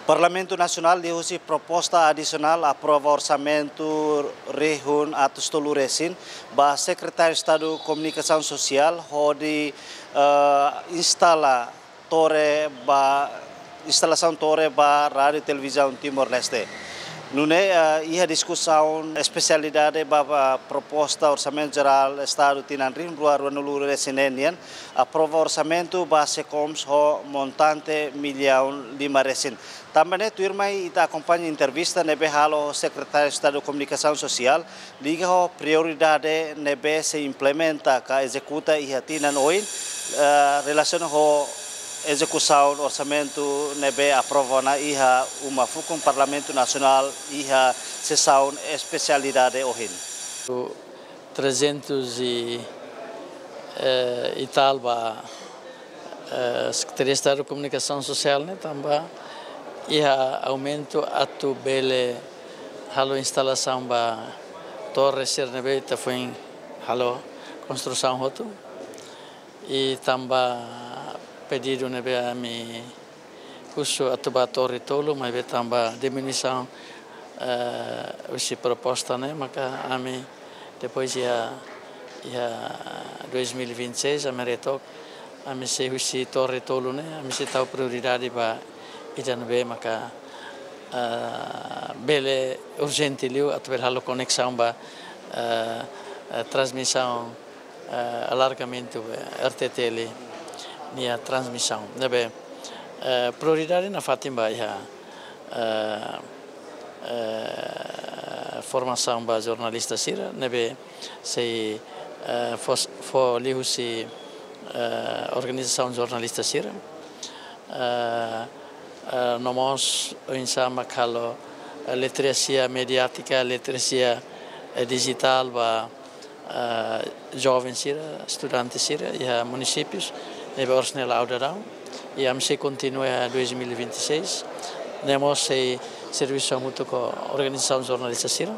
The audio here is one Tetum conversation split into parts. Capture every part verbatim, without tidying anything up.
Parlamentu Nasionál liuhusi proposta adisionál aprova orsamentu rihun atus tolu resin ba Sekretáriu Estadu Komunikasaun Sosiál hodi, eh, instala torre ba, instalasaun torre ba Rádiu Televizaun Timor-Leste. Nune'e, eh, iha diskusaun espesialidade ba, ba proposta orsamentu jerál Estadu tinan rihun rua ruanulu resin neen nian, aprova orsamentu ba SEKOMS ho montante millaun lima resin. Tanba ne'e tuirmai ita akompaña entrevista ne'ebé halo Sekretáriu Estadu Komunikasaun Sosiál, liga ho prioridade ne'ebé sei implementa ka ezekuta iha tinan oin, eh, relasiona ho ezekusaun orsamentu ne'ebé aprova ona iha uma fukun Parlamentu Nasionál iha sesaun espesialidade ohin. Trezentos e, eh, e tal ba, eh, Sekretaria Estadu Komunikasaun Sosiál ne'e tanba iha aumentu atu bele halo instalasaun ba torre sira ne'ebé ita foin halo konstrusaun hotu. I tanba pedidu ne'ebé ami husu atu ba torre tolu, maibé tanba diminuisaun, eh, husi proposta ne'e, maka ami depois iha, iha dois mil e vinte e seis, ami retook, ami sei husi torre tolu ne'e, ami sei tau prioridade ba ida ne'ebé maka, eh, bele urjente liu atu bele halo koneksaun ba, eh, eh, transmisaun, eh, alargamentu, eh, R T T L nia transmisaun. Ne'ebé, eh, prioridade nafatin ba iha, eh, eh, formasaun ba jornalista sira, ne'ebé sei, eh, fó, fó liuhusi, eh, organizasaun jornalista sira. Eh, eh, no mós oinsá mak halo, eh, literasia mediátika, literasia, eh, dijitál ba, eh, joven sira, estudante sira, iha munisípius ne'ebé oras ne'e la'o daudaun. I ami sei kontinua iha dois mil e vinte e seis. Ne'e mós sei servisu hamutuk ho organizasaun jornalista sira.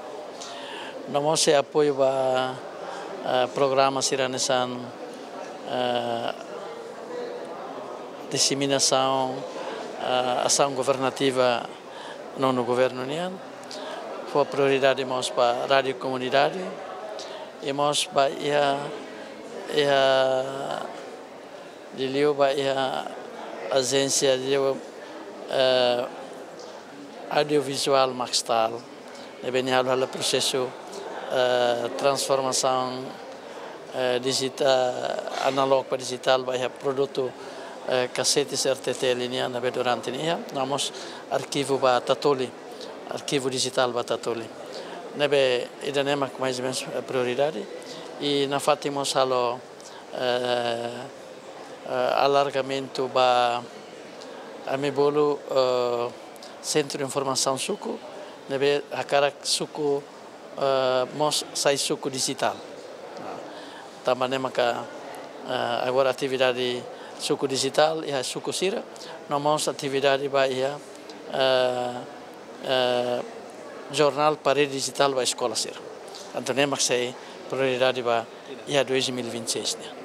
No mós sei apoiu ba, eh, programa sira hanesan, eh, diseminasaun, eh, asaun governativa nonu governu nian, fó prioridade mós ba rádiu komunidade, i mós ba iha, iha liuliu ba iha ajénsia liu, eh, audiovizuál Maxtal, ne'ebé nia halo, halo prosesu, eh, transformasaun, eh, dijita-, analóg ba dijitál ba iha produtu, eh, kasetes R T T L nian ne'ebé durante ne'e iha, no mós arkivu ba Tatoli, arkivu dijitál ba Tatoli. Ne'ebé ida-ne'e mak mais ou menus, eh, prioridade. I nafatin mós halo, eh, eh, alargamentu ba ami bolu, eh, sentru informasaun suku, ne'ebé hakarak suku, eh, mós sai suku dijitál. Tanba ne'e maka, eh, agora atividade suku dijitál iha suku sira, no mós atividade ba iha, eh, eh, jornál parede dijitál ba eskola sira. Entaun ne'e mak sei prioridade ba iha dois mil e vinte e seis nian.